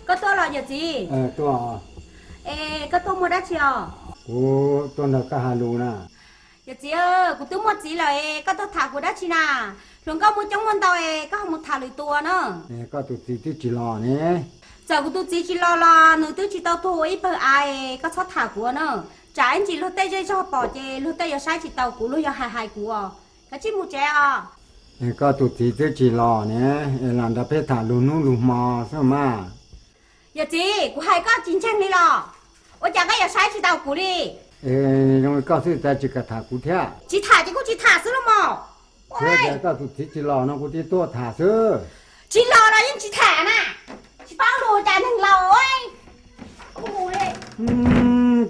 Koj tuaj los yawm txiv? Es koj tuaj muaj dab tsi os? Kuv tuaj nrog koj hais lus na. Yawm txiv, kuv twb muaj txiv lawm es koj tuaj tham kuv dab tsi na? Hluas nkauj muaj coob muaj ntau es koj ho mus tham lwm tus na. Koj tus txiv twb tsis los ne. Txawm kuv tus txiv tsis los los nws twb tsis tau tuag ua ib pawg av es koj txhob tham kuv na. Tsam ib ntsis luag tej zej zog pom ces luag tej yuav saib tsis taus kuv, luag yuav hais hais kuv os. Kav tsij mus tsev os. Koj tus txiv twb tsis los ne, es lam nrog peb tham lus hnub lus hmo xwb mas. Yawm txiv, kuv hais koj tsis ntseeg li los? Ua cas koj yuav saib tsis taus kuv li? Zoo li koj xwb cas tsis kam tham kuv thiab? Tsis tham ces kuj tsis tham xwb los mas. Tsis tias koj tus txiv tsis los no kuv thiaj tuaj tham xwb. Tsis los los yeej tsis tham na. Tsis paub lus cas neeg laus.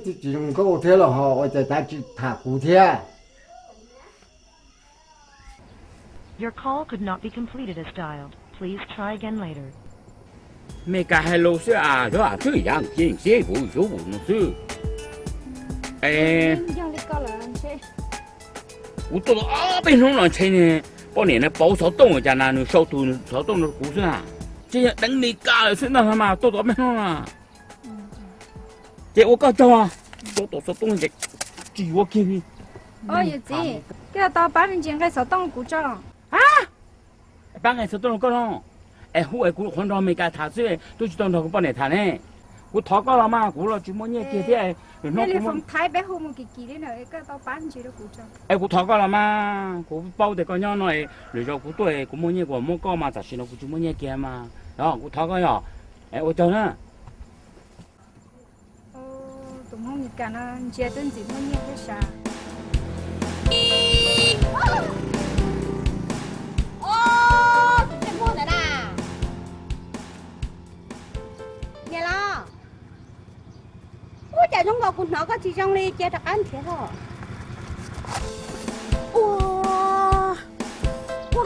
Tsis zoo nkauj thiab los ho ua cas cas tsis tham kuv thiab? Your call could not be completed as dialed. Please try again later. Mes kas hais lus xwb as, yog twb yam ces xib vus yuv vus no xwb. Es kuv tuaj tau ob peb hnub no ntshe poj niam no pauv xov tooj cas na, nws sau tus xov tooj rau kuv xwb na. Ces yog deev Mes kas lawm xwb ntag mas tuaj tau ob peb hnub no. Ces ua koj tsaug, tuaj tau xov tooj ces tsis yuav kiag li. Yawm txiv, koj tau pab me ntsis nqe xov tooj kuv tso. Pab nqe xov tooj rau koj no? Es hu es kuv qhuav nrog Mes kas tham xwb, twb tsis tau nrog kuv poj niam tham ne. Kuv thov koj los mas, kuv los tsis muaj nyiaj kiag thiab. Es kuv thov koj los mas, kuv paub tias koj nyob no es lwm zaus kuv tuaj es kuv muaj nyiaj kuv muab koj mas, tam sim no kuv tsis muaj nyiaj kiag mas. Kuv thov koj yog, es ua tsaug na. Tus Hmoob Mes kas no ntsia twb ntxim muaj nyiaj thiab sav. Tus tseem muag ntawd na. Niam laus, ua cas zoo nkaus kuv hnov koj tsis zoo li, cia rov qab nrhiav hlo. Ua, ua,